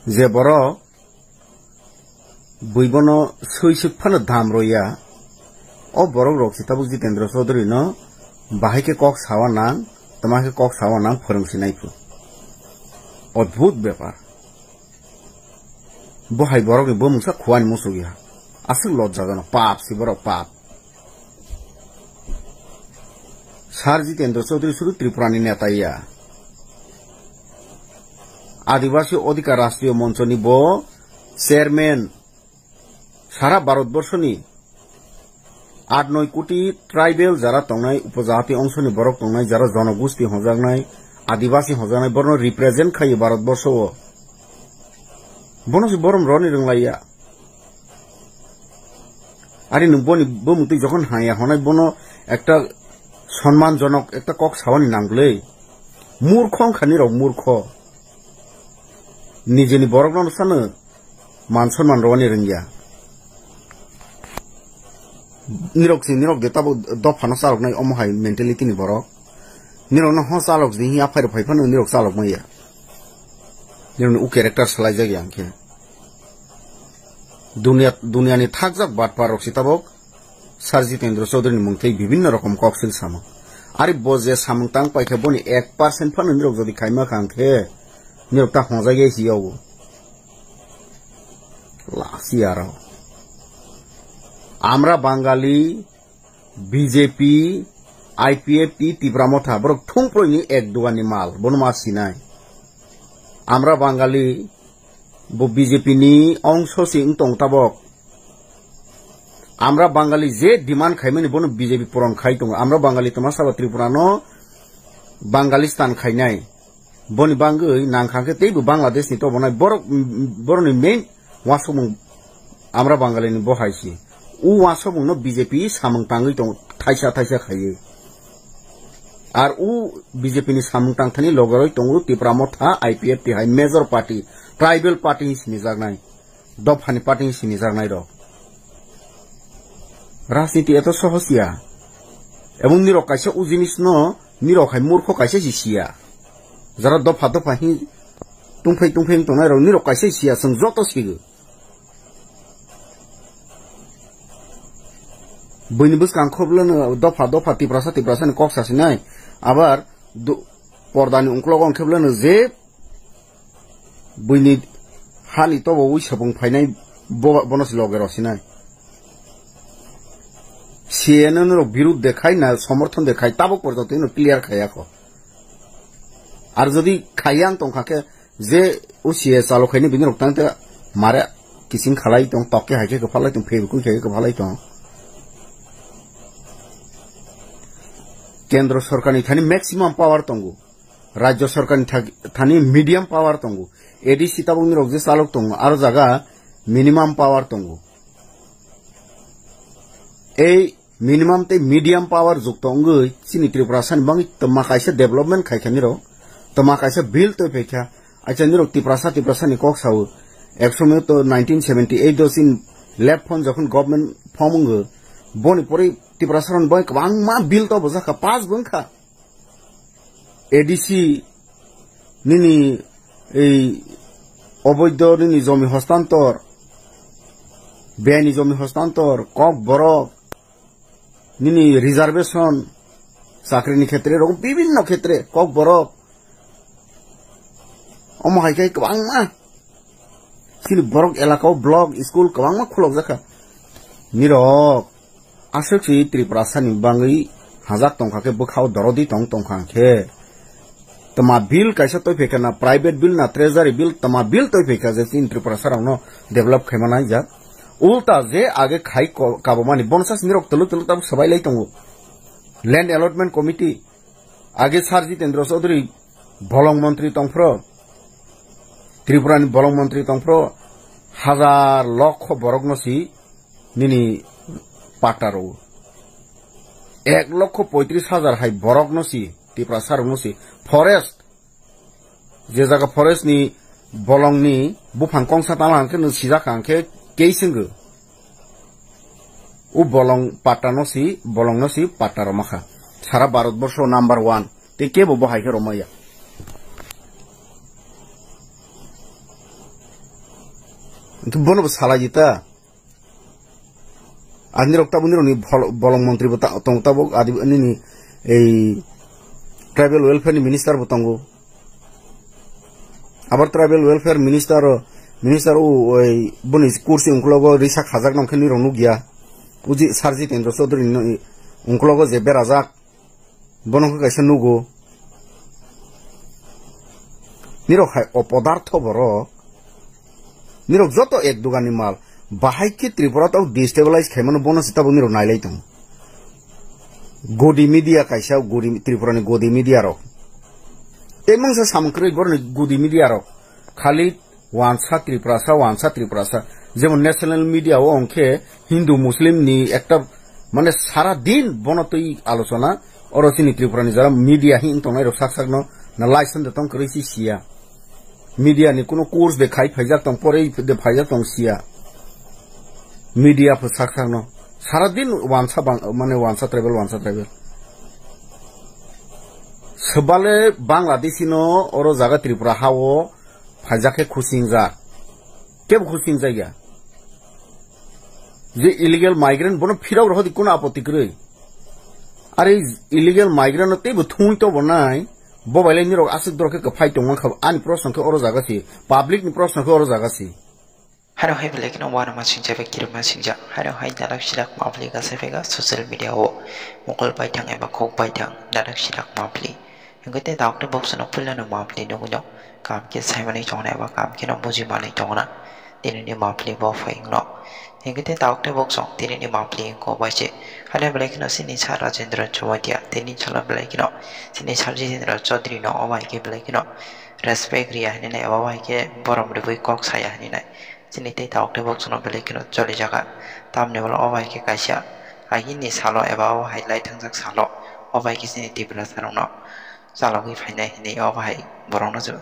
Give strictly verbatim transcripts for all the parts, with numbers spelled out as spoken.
Je borok bui bono swi swk phano dam roya, o borok rok se tabuk Jitendra Chaudhary no bahai khe kok sawa nang, tama khe kok sawa nang phwrwng sinai phu. Odbhut bepar. Bo hai borok ni bumungsa khuani muchuk ya. Aswk lojja jano, pap si borok, pap. Sir Jitendra Chaudhary sudu Tripura ni neta ya. Adibasi Odhikar Rashtriya Moncho ni bo chairman, sara Bharat Borsho ni aat noi koti tribal jara tongnai, upojati ongso ni borok tongnai, jara jonogosti hojaknai, Adibasi hojaknai, borno represent khayo Bharat Borsho o. Bono se borom roni rwnglaiya. Ari nwng boni bumungtwi jokhon haya honai bono ekta sonmanjonok ekta kok sawani nangwlwi. Murkho wngkha nirok, murkho. Nijeni borokno sano man sonman rwani rwngya. Nirok se nirok de tabuk dophano chaloknai omo hai mentality ni borok. Nirokno ho chalok di hiya phairok phai phano nirok chalok maya. Nirokni u character salai jak ya hwnkhe. Dunia, duniani thakjak batpar rok se tabuk Sir Jitendra Chaudhary ni mungtwi bibinno rokom kok sil samo. Ari bo je samung tang paikha boni ek percent phano nirok jodi khaima kha hwnkhe nirok ta hongjakya hiya o. Lasi aro. Amra Bangali, B J P, I P F T, Tipra Motha, borok thungproi ni ek dugani mal, bono ma sinai. Amra Bangali, bo B J P ni ongso si wng tong tabok. Amra Bangali je demand khaimani bono B J P puron khai tongo. Amra Bangali toma sabo Tripura no Bangalistan khainai. Boni bangwi nangkha khe teibo Bangladesh ni tobonai borok, boroni main wasukmung Amra Bangali ni bo hai si. U wasukmung no B J P samung tangwi tongo thaisa thaisa khaiwi. Ar u B J P ni samung tangthani logoroi tongo Tipra Motha I P F T hai major party, tribal party hwnwi sinijaknai. Dophani party hwnwi sinijaknai rok. Rajniti eto sohos ya. Ebong nirok kaisa u jinis no nirok hai murkho kaisa si siya. Jara dopha dopha hi tungphai tungphai wng tongnai rok nirok kaisa siya, chwng joto sigo. Buini bwskang khoblo no dopha dopha Tiprasa Tiprasa ni kok sasinai. Abar do-, pordani ungklogo wngkheblo no je buini hani tobo ui sabung phainai bo-, bono se loge rosinai. C N N rok birud dekhai na somorthon dekhai tabok porjonto ino clear khaiya kho. Ar jodi khaiya wng tongkha khe je o C A chalo khaini bini rok tang te mare kising khalai tong, tok khe hai khe kwphalai tong, phebikui khe kwphalai tong. Kendro sorkar ni thani maximum power tongo. Rajya sorkar ni thag-, thani medium power tongo. A D C tabok ni rok je chalok tongo, aro jaga minimum power tongo. Ei minimum tei medium power jukto wngwi chini Tripura sani bangwi twma kaisa development khaikha nirok, twma kaisa bill twi phaikha. Acha nirok Tiprasa, Tiprasa ni kok sao, ek somoy to nineteen seventy eight o chini left front jokhon government form wngwi, boni pore Tiprasa rok bai kwbangma bill to bwjakha, pass bo wngkha. A D C nini ei oboido nini jomi hostantor, beni jomi hostantor, kok borok, nini reservation, chakri ni khetre, erokom bibinno khetre, kok borok. Omo hai khe kwbangma. Chini borok elaka o block, school kwbangma khulokjak kha. Nirok aswk se Tripura sani bangwi hajak tongkha khe bwkha o dorodi tong tongkha khe. Tama bill kaisa twi phaikha na, private bill na, treasury bill, tama bill twi phaikha je chini Tripura sarokno develop khaima naijak. Ulta je age khai ko-, kabomani bono sas nirok twlwk twlwk tabuk swbai lai tongo. Land Allotment Committee, age Sir Jitendra Chaudhary bolong montri tongphro, Tripura ni bolong montri tongphro, hazar lokho borokno si nini patta rw. Ek lokho poitris hazar hai borokno si, Tiprasa rokno si, forest, je jaga forest ni bolong ni buphang kongsa tama hwnkhe nw sijak kha hwnkhe kei swngo. O bolong patta no si, bolong no si patta roma kha. Sara Bharat borsho number one. Tei kebo bo hai khe roma ya. Hwnkhe bono bo salai di ta. Ani rok tabuk nirokni bol-, bolong montri bo ta-, tongo tabuk, adi nini ei tribal welfare ni minister bo tongo. Abar tribal welfare minister o, minister o oi boni kursi ungklogo risa khajak nang khe nirok nukya. Uji Sir Jitendra Chaudhary ni ungklogo je berajak. Bono khe kaisa nugo. Nirok hai opodartho borok. Nirok joto ek dugani mal. Bahai khe Tripura tau destabilize khaimano bono se tabuk nirok nailai tongo. Godi media kaisa, godi, Tripura ni godi media rok. Tei mungsa samung kwrwi boroni godi media rok. Khali wansa Tripurasa, wansa Tripurasa. Jemon national media o hwnkhe Hindu Muslim ni ekta mane sara din bono twi alochona. Oro chini Tripura ni jara media hin tongnai rok sak sak no na license de tong kwrwi si siya. Media ni kuno course de khai phaijak tong, porei de phaijak tong siya. Media pho sak sak no. Sara din wansa bang, mane wansa tribal, wansa tribal. Sebale Bangladeshi no oro jaga Tripura ha o phaijak khe khusingjak. Kebo khusingjak ya. Je illegal migrant bono phirok rohodi kuno apotti kwrwi. Are illegal migrant no teibo thungwi to bo nai. Bo bai lai nirok aswk dorok khe kwphai tongmang kha, ani proshno khe oro jaga si, public ni proshno khe oro jaga si. Haro hai belai kheno uanama singjak bai kirima singjak. Haro hai narak sirak mapli gasai phaikha social media o. Mokol paithang eba khok paithang narak sirak mapli. Hingke te daok te boksano puilano mapli nugui no. Kam khe saimani chongna eba kam khe no bujimanai chongna. Tini ni mapli bo phai wngno. Hingke te daok te boksong tini ni mapli wngko bai se. Hane belai kheno sini Sir Rajendra Jamatia. Tini salo belai kheno sini Sir Jitendra Chaudhary no obo hai khe belai kheno respect riya hinui nai, eba bai khe borom rwui kok saya hinui nai. Chini tei tabuk tei boksono belai kheno cholijaga. Tamni ulo o bai khe kaisa agini salo eba o hai lai thangjak salo o bai khe chini Tiprasa rokno chalogwi phainai hinui o bai borokno se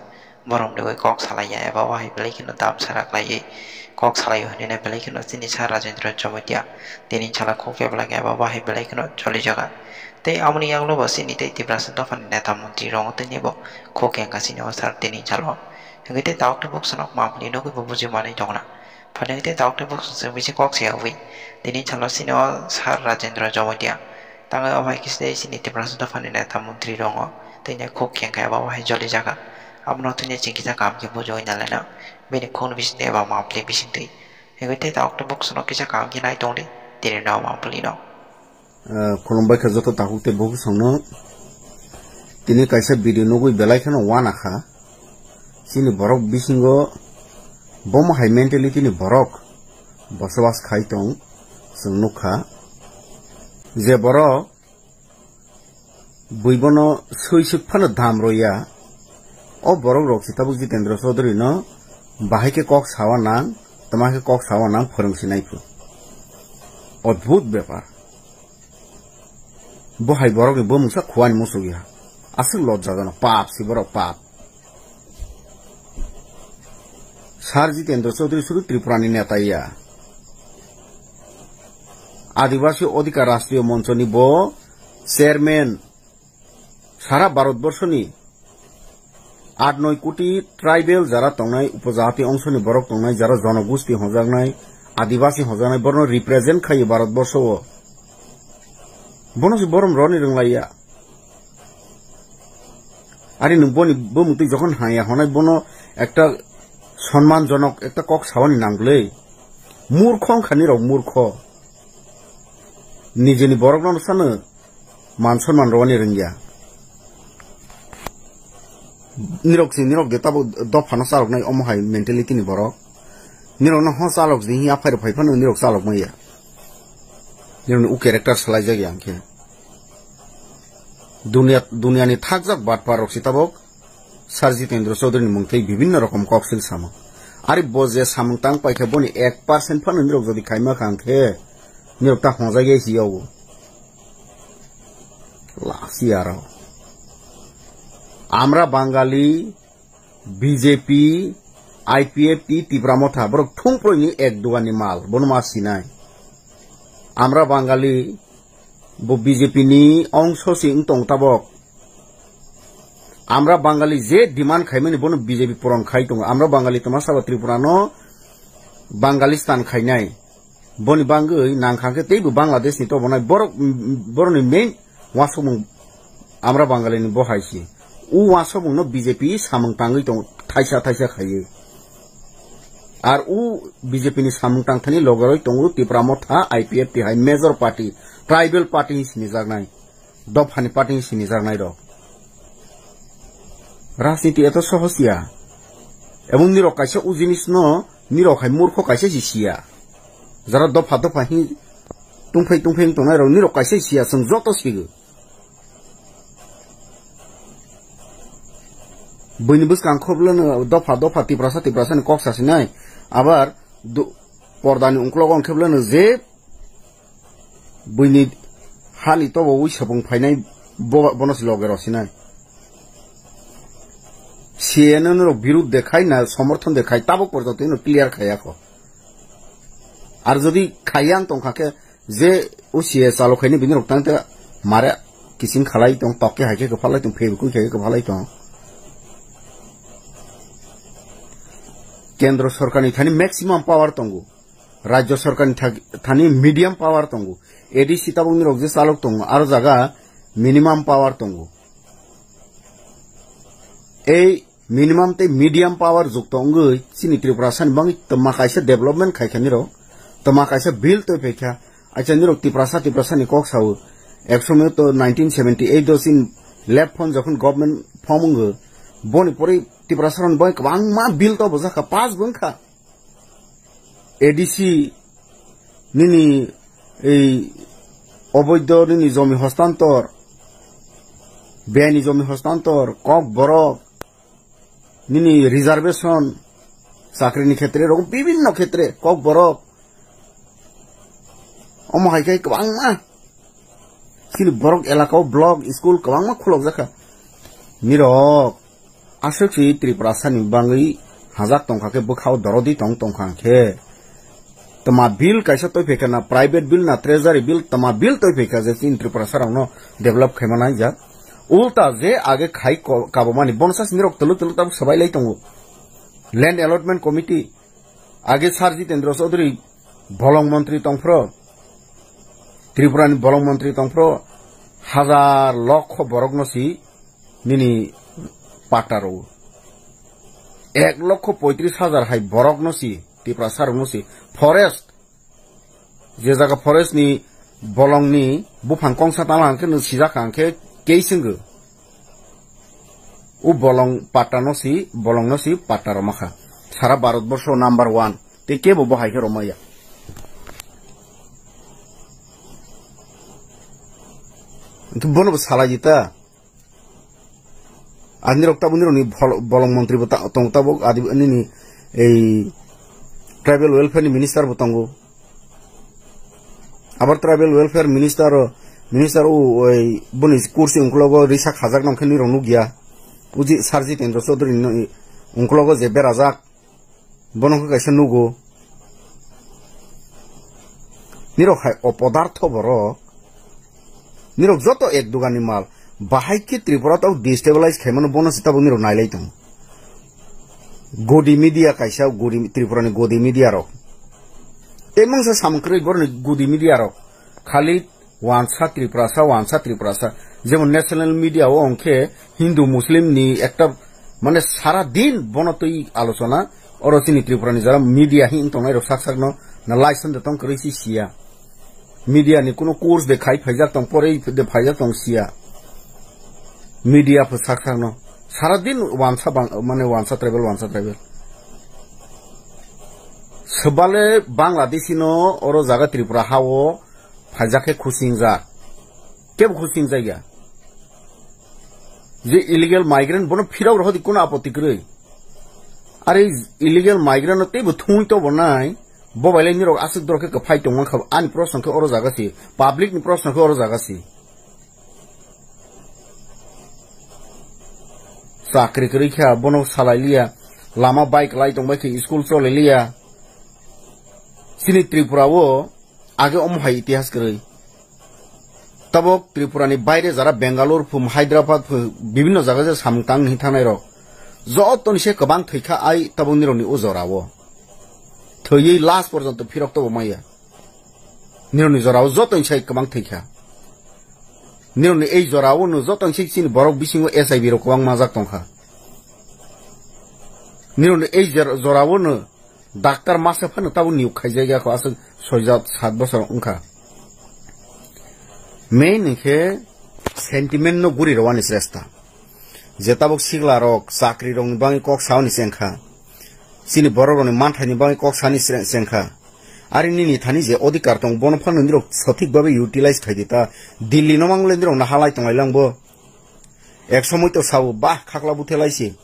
borom rwui kok salaiya eba o hai belai kheno dam sara khlaiwi kok salaio hinui belai kheno chini Sir Rajendra Jamatia tini salo kok khe belai khe eba o hai belai kheno cholijaga. Tei amoni yaklo bo chini tei Tiprasa dophani neta montri rokno tini bo kok khe wngkha chini o sar tini salo. Hingke tei tabuk tei boksono mapli nugui bo buji manui tongna. Phainai tei tabuk tei boksono chwng bisi kok se ui. Tini salo sini o Sir Rajendra Jamatia. Tangwi o hai khe se chini Tiprasa dophani neta montri rongo. Tei nai kok khe wngkha eba o hai joli jaga. Abono tini chwng kisa kam khe buji oi nalai na. Bini khun bising tei eba mapli bising twi. Hingke tei tabuk tei boksono kisa kam khe nai tongdi. Tini no mapli no. Ah, khulumbai kha joto takhuk tei bukhuk songno. Tini kaisa video nugui belai kheno uanakha. Chini borok bisingo bomo hai mentality ni borok bosobas khai tong chwng nukha. Je borok bui bono swi swk phano dam roya. O borok rok se tabuk Jitendra Chaudhary no bahai khe kok sawa nang, tama khe kok sawa nang phwrwng sinai phu. Odbhut bepar. Bo hai borokni bumungsa khuani muchuk ya. Aswk lojjajono pap si borok pap. Sir Jitendra Chaudhary sudu Tripurani neta ya. Adibasi Odhikar Rashtriya Monchoni bo chairman. Sara Bharatborshoni aat noi koti tribal jara tongnai, upojati ongsoni borok tongnai, jara jonogosti hojaknai, adibasi hojaknai, borokno represent khaio Bharatborsho o. Bono se borom roni rwnglaiya. Ari nwng boni bumungtwi jokhon haya honai bono ekta sonmanjonok ekta kok sawani nangwlwi. Murkho wngkha nirok murkho. Nijeni borokno sano man sonman rwani rwngya. Nirok se, nirok de tabuk dophano chaloknai omo hai mentality ni borok. Nirokno ho chalok di hiya phai rok phai phano nirok chalok maya. Nirokni u character salai jak ya hwnkhe. Dunia, duniani thakjak batpar rok se tabuk Sir Jitendra Chaudhary ni mungtwi bibinno rokom koksil samung. Ari bo je samung tang paikha boni ek percent phano nirok jodi khaima kha hwnkhe nirok ta hwnjak ya hiya o. Lasi aro. Amra Bangali, B J P, I P F T, Tipra Motha, borok thung proini ek dugani mal, bono ma sinai. Amra Bangali, bo B J P ni ongso si wng tong tabok. Amra Bangali je demand khaimani bono B J P puron khai tongo. Amra Bangali toma sabo Tripura no Bangalistan khainai. Boni bangwi nangkha khe teibo Bangladesh ni tobonai borok, borokni main wasukmung amra Bangali ni bo hai si. U wasukmung no B J P samung tangwi tong thaisa thaisa khaiwi. Ar u B J P ni samung tangthani logaroi tongo Tipra Motha, I P F T hai major party, tribal party hinwi sinijaknai. Dophani party hinwi sinijaknai rok. Rajniti eto sohos ya. Ebong nirok kaisa u jinis no nirok hai murkho kaisa si siya. Jara dopha dopha hi tungphai tungphai wng tongnai rok nirok kaisa siya, chwng joto sigo. Buini bwskang kho bwlano dopha dopha Tiprasa Tiprasa ni kok sasinai. Abar do-, pordani ungklogo wng khe bwlano je buini hani tobo ui sabung phainai bo-, bono se loge rosinai. C N N rok birud dekhai na somorthon dekhai tabok porjonto ino clear khaiya kho. Ar jodi khaiya wng tongkha khe je o C A chalo khaini bini rok tang te mare kiching khalai tong, tok khe hai khe kwphalai tong, Facebook khai khe kwphalai tong. Kendro sorkarni thani maximum power tongo. Rajya sorkarni thag-, thani medium power tongo. A D C tabukni rok je chalok tongo, aro jaga minimum power tongo. Ei minimum tei medium power jukto wngwi chini Tripura sani bangwi twma kaisa development khaikha nirok, twma kaisa bill twi phaikha, acha nirok Tiprasa, Tiprasa ni kok sao, ek somoy to nineteen seventy eight o chini left front jokhon government form wngwi, boni pore Tiprasa rok bai kwbangma bill to bwjakha, pass bo wngkha. A D C nini ei oboido nini jomi hostantor, beni jomi hostantor, kok borok, nini reservation, chakrini khetre rok, bibinno khetre kok borok. Omo hai khe kwbangma chini borok elaka o block, school kwbangma khulokjak kha. Nirok aswk si Tripura sani bangwi hajak tongkha khe bwkhao dorodi tong tongkha khe. Tama bill kaisa twi phaikha na, private bill na, treasury bill, tama bill twi phaikha je chini Tripura sarokno develop khaima naijak. Ulta je age khai ko-, kabomani bono sa sinirok tulu tulu tabuk swbai lai tongo. Land Allotment Committee, age Sir Jitendra Chaudhary bolong montri tongphro, Tripura ni bolong montri tongphro, hazar lokho borokno si nini patta rwo. Ek lokho poitris hazar hai borokno si, Tiprasa rokno si, forest, je jaga forest ni bolong ni buphang kongsa tama hangkhe no sijak hangkhe kei swngo. U bolong patta no si, bolong no si patta roma kha. Sara Bharat borsho number one. Tei kebo bo hai khe roma ya. Bono bo salai di ta. Ani rok tabuk nirok ni bol-, bolong montri bo ta-, tong tabuk adi nini ei tribal welfare ni minister bo tongo. Abar tribal welfare minister o, minister o oi boni kursi ungklogo risa khajak nong khe nirok nukya. Uji Sir Jitendra Chaudhary ni ungklogo je berajak. Bono khe kaisa nugo. Nirok hai opodartho borok. Nirok joto ek dugani mal. Bahai khe Tripura tabuk destabilize khaimano bono se tabuk nirok nailai tongo. Godi media kaisa godi Tripura ni godi media rok. Tei mungsa samung kwrwi boroni godi media rok. Khali wansa Tripurasa, wansa Tripurasa. Jemon national media o ongkhe Hindu Muslim ni ekta mane sara din bono twi alochona oro chini Tripura ni jara media hin tongnai rok sak sak no na license de tong kwrwi si siya. Media ni kuno course de khai phaijak tong, porei de phaijak tong siya. Media pho sak sak no. Sara din wansa bang, mane wansa tribal, wansa tribal. Sebale Bangladeshi no oro jaga Tripura ha o phaijak khe khusingjak. Kebo khusingjak ya. Je illegal migrant bono phirok rohodi kuno apoti kwrwi. Are illegal migrant no teibo thungwi to bonai. Bo bai lai nirok aswk dorok khe kwphai tongma kha, ani proshno khe oro jaga si, public ni proshno khe oro jaga si. Chakri kwrwi kha, bono salai liya, lama bike lai tong bai khe, school choli liya. Chini Tripura o age omo hai itihas kwrwi. Tabok Tripura ni baire jara Bengaluru phum, Hyderabad phum, bibinno jaga je samung tang ni thangnai rok. Joto ni se kwbang thwi kha ai tabok nirok ni o jora o. Thwiwi last porjonto phirok tobo maya. Nirokni jorao jotono sai kwbang thwikha. Nirokni ei jorao no jotono sai chini borok bisingo S I B rok kwbang majak tongkha. Nirokni ei jor-, jorao no daktar masa phano tabuk niyok khaijak ya kho, aswk soi jat sat bosor wngkha. Main hwnkhe sentiment no guri rwani sresta. Je tabuk sikla rok chakri rokni bagwi kok saoni chengkha. Chini borok rokni manthaini bagwi kok sani chre-, chengkha. Ari nini thani je odhikar tong bono phano nirok sothik babe utilize khaidi ta. Delhi no mangle nirok na halai tonglai langbo. Ek somoi to sao bah khakla buthe laisi.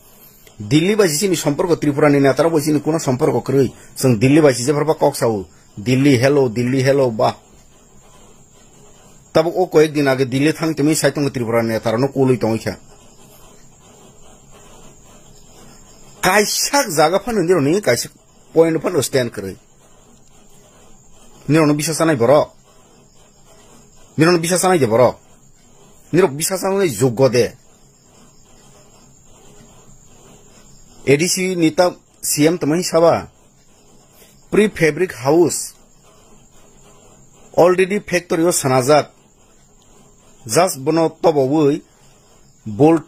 Delhi bai chini somporko Tripura ni neta rok bai chini kuno somporko kwrwi. Chwng Delhi bai je pharba kok sao. Delhi hello, Delhi hello bah. Tabuk o koyek din age Delhi thang tumi sai tongo Tripura ni neta rokno kulwi tongwi kha. Kaisa jaga phano nirokni kaisa point phano stand kwrwi. Nirokno bisa sanai borok. Nirokno bisa sanai de borok. Nirok bisa sanai joggo de. A D C ni ta C M tongmani saba. Prefabric house. Already factory o sanajak. Just bono tobowi bolt,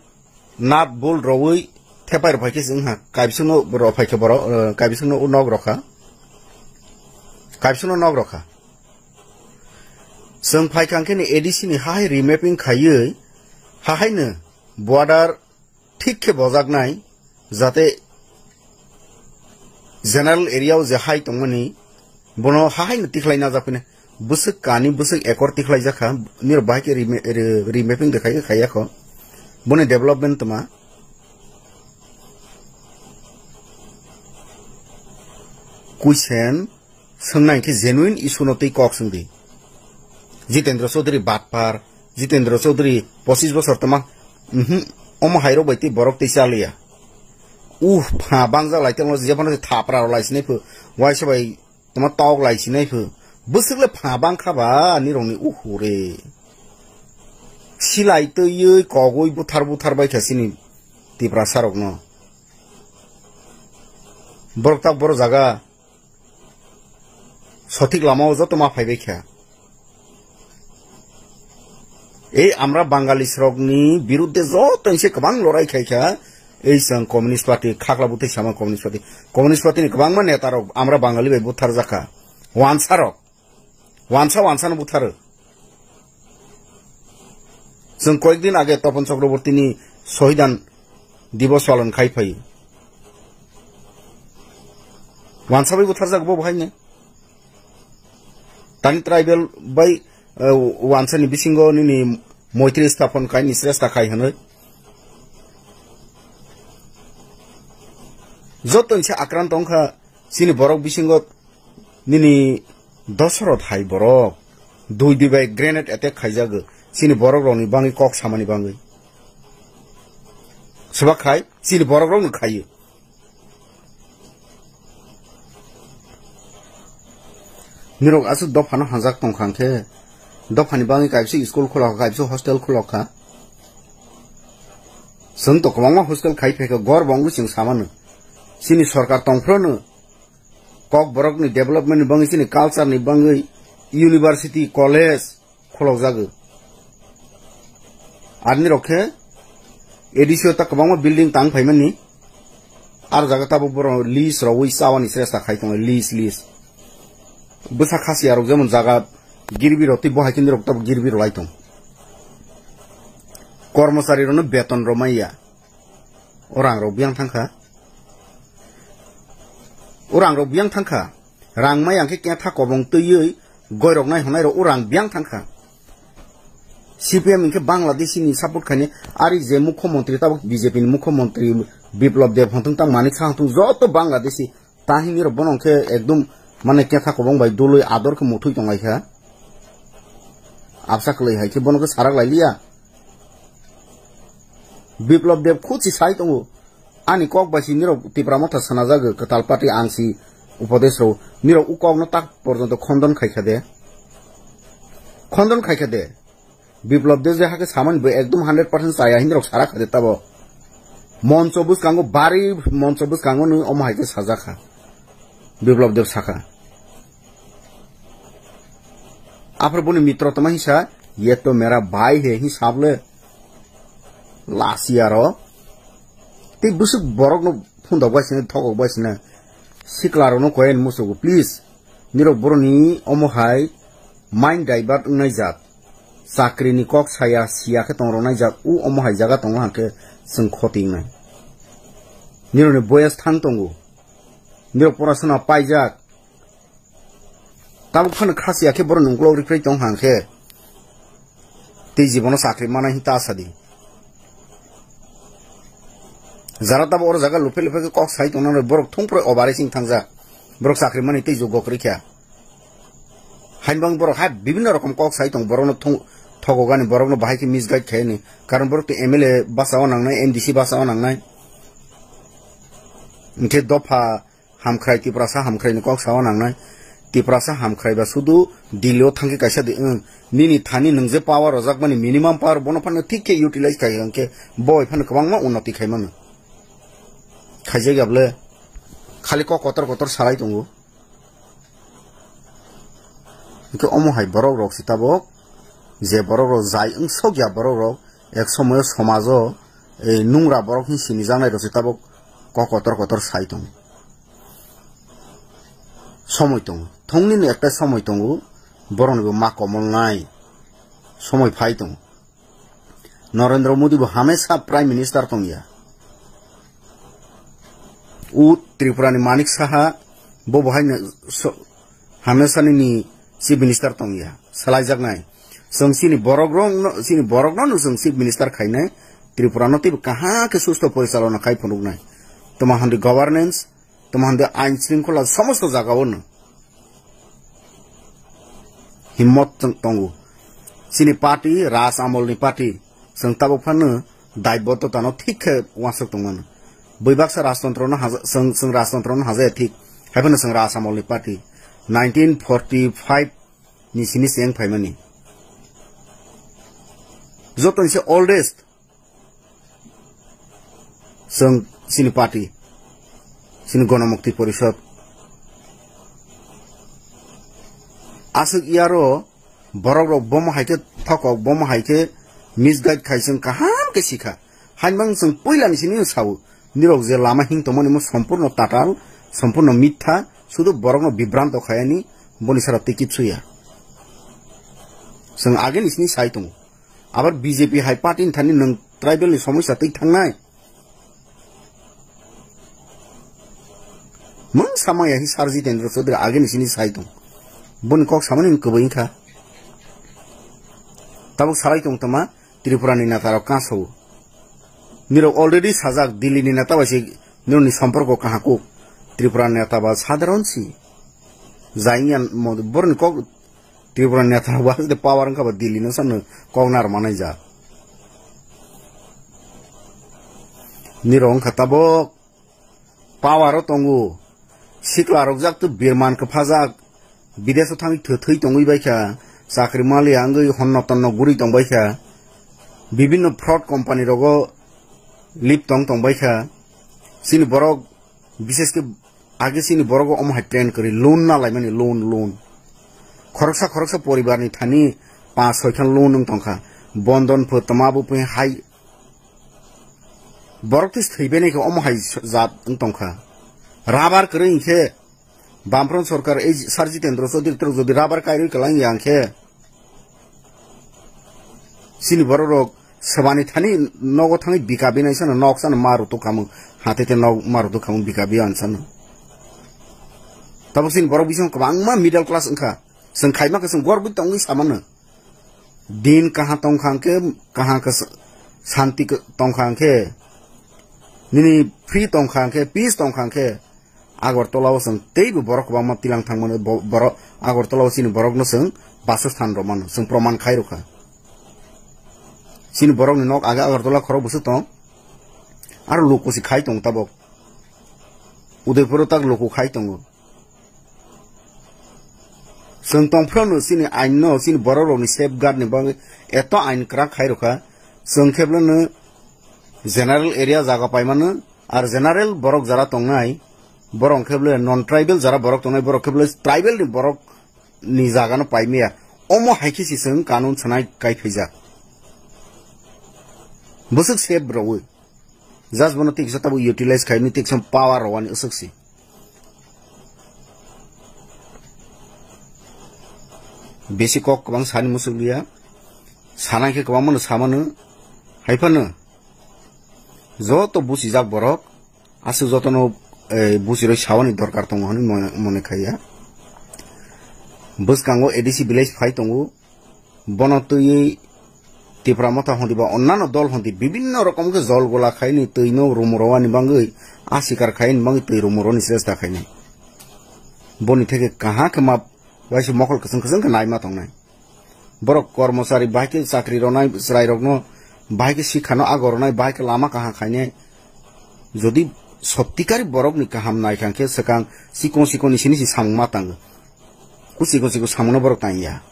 nut bolt rowi thepai rok phaikhe se wngha. Kaibisingno rok phaikhe borok, eh, kaibisingno o nok rokha. Kaibisingno nok rokha. Chwng phaikha hwnkhe ni A D C ni hahai remapping khaiwi, hahaino border thik khe bojaknai, jate general area o je hai tongmani, bono hahaino tikhlai najak phine. Bwswk kani bwswk ekor tikhlai jakha, nirok bahai khe reme-, re-, remapping de khai khe khaiya kho. Boni development tma. Kuisen, Swngnai khe genuine issue no twi kok swngdi. Jitendra Chaudhary batpar, Jitendra Chaudhary pochis bosor tama, mhm, omo hairok bai tei borok tei chaliya. Uh, pha bangjak lai tonglo, jephano se thapra rok lai sinai phu, waisa bai tama tok lai sinai phu. Bwswk le pha bang kha ba nirokni uhure. Silai twiwi kogwi buthar buthar bai kha sini Tiprasa rokno. Borok tak borok jaga sothik lama o joto ma phaibai kha. Ei amra Bangalis rokni birudde joto se kwbang lorai khai kha. Ei chwng Communist Party, khakla bwtwi sama Communist Party. Communist Party ni kwbangma neta rok amra Bangali bai buthar jakha. Wansa rok. Wansa wansa no butharo. Chwng koyek din age Topon Chakrabortini Sohidan Divos palon khai phai. Wansa bai butharjak bo bahai ne. Tani tribal bai, eh, wansa ni bisingo nini moitri staphon kai ni sresta khai hwnwi. Joto ni se akrant wngkha chini borok bisingo. Nini Dosoroth hai borok dui dui bai grenade attack khaijago. Chini borok rokni bangwi kok samani bangwi. Swbak khai chini borok rokno khaio. Nirok aswk dophano hanjak tongkha hwnkhe dophani bangwi kaibisa school khulokha, kaibisa hostel khulokha. Chwng to kwbangma hostel khai phaikha, gor bo wngwi chwng samano. Chini sorkar tongphrono Kokborok ni development ni bangwi, chini culture ni bangwi university, college khulokjago. Arni rok khe A D C o ta kwbangma building tang phaimani. Ar jaga tabuk borok lease rogwi chawani chesta khai tongo, lease, lease. Bwsa khasiya rok jemon jaga girbi rok tei bo hai khe nirok tabuk girbi rwlai tong. Kormochari rokno beton rw manya. O rang rok biyang thangkha. O rang rok biyang thangkha. Rang mai ang khe ketha kobong twiwi goirok nai hwnai rok o rang biyang thangkha. C P M hwnkhe Bangladeshi ni support khainai, ari je mukhyamantri tabuk B J P ni mukhyamantri Biplab Deb hwnthung tang Manik Saha hwnthung joto Bangladeshi. Tahini rok bono khe ekdom mane ketha kobong bai dului ador khe muthwi tonglaikha. Absa kwlwi hai khe bono khe sarak lailiya. Biplab Deb khuchi sai tongo. Ani kok bai si nirok Tipra Motha sanajago kwtal party ang si upadesh rw. Nirok u kokno tak porjonto khondon khaikha de. Khondon khaikha de. Biplab Deb je hakhe samani bo ekdom hundred percent chaya hinwi rok sara kha de tabo. Moncho bwskango bari moncho bwskango nw omo hai khe sajakha. Biplab Deb sakha. Aphar boni mitro tama hinsa, "Ye to mera bhai he," hin sable. Lasi aro. Tei bwswk borokno phundok bai sina, thokok bai sina. Siklarokno koyen musugo, please. Nirok boroni omo hai mind divert wngnai jat. Chakrini kok saya, siya khe tongroknai jat. U omo hai jaga tongo hangkhe chwng khoti wngnai. Nirokni boyas thang tongo. Nirok porasona paijak. Tabuk phano khasiya khe borok nungkolok rikrai tong hang khe. Tei jibono chakri manai hin ta sadi. Jara tabuk oro jaga lupe lupe khe kok sai tongna borok thung pore obare sing thangjak. Borok chakri mani tei jugok rikya. Hainbang borok hai bibinno rokom kok sai tong borokno thung thogogani borokno bahai khe misguide khaini. Karon borok tei M L A basa o nangnai, M D C basa o nangnai. Hinkhe dopha Hamkhrai, Tiprasa hamkhraini kok sawa nangnai. Tiprasa hamkhrai ba sudu Delhi o thangkhe kaisa di, wng. Nini thani nwng je power rojak mani minimum power bono phano thik khe utilize khai hwnkhe boi phano kwbangma unnoti khai mano. Khaijak ya bwle khali kok kotor kotor salai tongo. Hwnkhe omo hai borok rok se tabok je borok rok jai wng sok ya borok rok ek somoyo somajo ei nungra borok hin sinijaknai rok se tabok kok kotor kotor sai tongo. Somoi tongo. Thongni no ekta somoi tongo. Borokni bo ma komol nai. Somoi phai tongo. Narendra Modi bo hamesa Prime Minister tongya. U Tripura ni Manik Saha bo bo hai no so-, hamesa nini Chief Minister tongya. Salaijaknai. Chwng chini borok rok no, chini borok no no chwng Chief Minister khainai. Tripura no teibo kaham khe susto porichalona khai phunuknai. Toma hwnwi governance, toma hwnde ain shringkhola somosto jagao no himmot tong-, tongo. Chini party, Raj Amolni party, chwng tabuk phano daibotto tano thik khe uansuk tongmano. Bui baksa rajtantro no haja-, chwng, chwng rajtantro no hajaya thik. Haiphano chwng Raj Amolni party. Nineteen forty-five ni sini se wng phaimani. Joto ni se oldest Chwng chini party, chini Gonomukti Porishod. Aswk yaro borok rok bomo hai khe thokok, bomo hai khe misguide khai chwng kaham khe sikha. Hainbang chwng puilani sini sao, nirok je lama hing tongmani mo sompurno tatal, sompurno mitha, sudu borokno bibranto khayani, boni sara tei kipsu ya. Chwng ageni sini sai tongo. Abar B J P hai party ni thani nwng tribal ni somosya twi thangnai. Mung sama ya hi Sir Jitendra Chaudhary age ni sini sai tong. Boni kok samani ni kwbwi wngkha. Tabuk salai tong tama Tripura ni neta rok kaso. Nirok already sajak Delhi ni neta bai se nirok ni somporko kaha kuk. Tripura neta ba sadharon si. Jaiyan mo borni kok Tripura neta rok ba de power wngkha ba Delhi no sano kok nar manai ja. Nirok wngkha tabok power o tongo. Sikla rok jak to birman kwphajak. Bidesh o thangwi thwi thwi tongwi bai kha. Chakri maliya wngwi honno tonno guri tong bai kha. Bibinno fraud company rogo lip tong tong bai kha. Chini borok Bishesh khe age chini borok omo hai trend kwrwi loan na laimani, loan, loan. Khoroksa khoroksa poribar ni thani panch soi khan loan wng tongkha. Bondon pho tama bo pho hai borok twi thwi bene khe omo hai jat wng tongkha. Rabar kwrwi hinkhe Bamfront sorkar ei Sir Jitendra Chaudhary trok jodi rabar kairwi kwlang ya hinkhe Chini borok rok swbani thani nogo thangwi bika binai sano nok sano ma rutuk khamung. Hate te nok ma rutuk khamung bika bi ansano. Tabuk chini borok bising kwbangma middle class wngkha. Chwng khaima khe chwng gorbi tongwi samano. Din kaha tongkha hwnkhe, kaha khe sa-, santi khe tongkha hwnkhe, nini free tongkha hwnkhe, peace tongkha hwnkhe, Agartala o chwng teibo borok kwbangma tilang thangmano, bo-, borok Agartala o chini borokno chwng basosthan rwmano, chwng proman khai rwkha. Chini borokni nok age Agartala khorok bwswk tong, aro luku se khai tong tabok. Udaipuro tak luku khai tongo. Chwng tongphuru chini ain no, chini borok rokni safeguard ni bagwi eto ain kwrak khai rwkha. Chwng khe bwlano general area jaga paimano, ar general borok jara tongnai, Borok khe bole non tribal jara borok tongnai, borok khe bole tribal ni borok ni jaga no pai maya. Omo hai khe si chwng kanun sanai kai phaijak. Bwswk safe rwui. Just bono tiksa tabuk utilize khaini tiksa power rwani aswk si. Besi kok kwbang sani muchuk liya. Sanai khe kwbang mano samano. Haiphano joto buchijak borok. Aswk jotono, eh, buchiroi sawani dorkar tongo hwnwi mone, mone khaiya. Bwskango A D C village phai tongo. Bono twiwi Tipra Motha hondi ba onnano dol hondi bibinno rokom khe jol gola khaini twino rumorowani bangwi asikar khaini bangwi twi rumoroni chesta khaini. Boni theke kaha khe ma waisa mokol kwchwng kwchwng khe naima tongnai. Borok kormochari bahai khe chakri ronai chwrairokno bahai khe sikhano ago ronai bahai khe lama kaha khainai. Jodi sottikari borokni kaham naikha khe swkang chikon chikon ni sini si samung ma tango. Kuchi kuchi ku samungno borok tangya.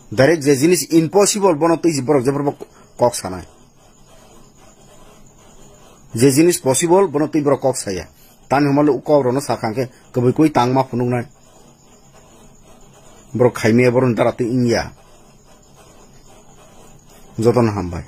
Direct je jinis impossible bono twi borok jephru kok sanai. Je jinis possible bono twi borok kok saya. Tani hwnba le u kok rokno sakha khe kwbwi kwi tangma phunuknai. Borok khaimaya borokni dara twi wngya. Jotono hambai.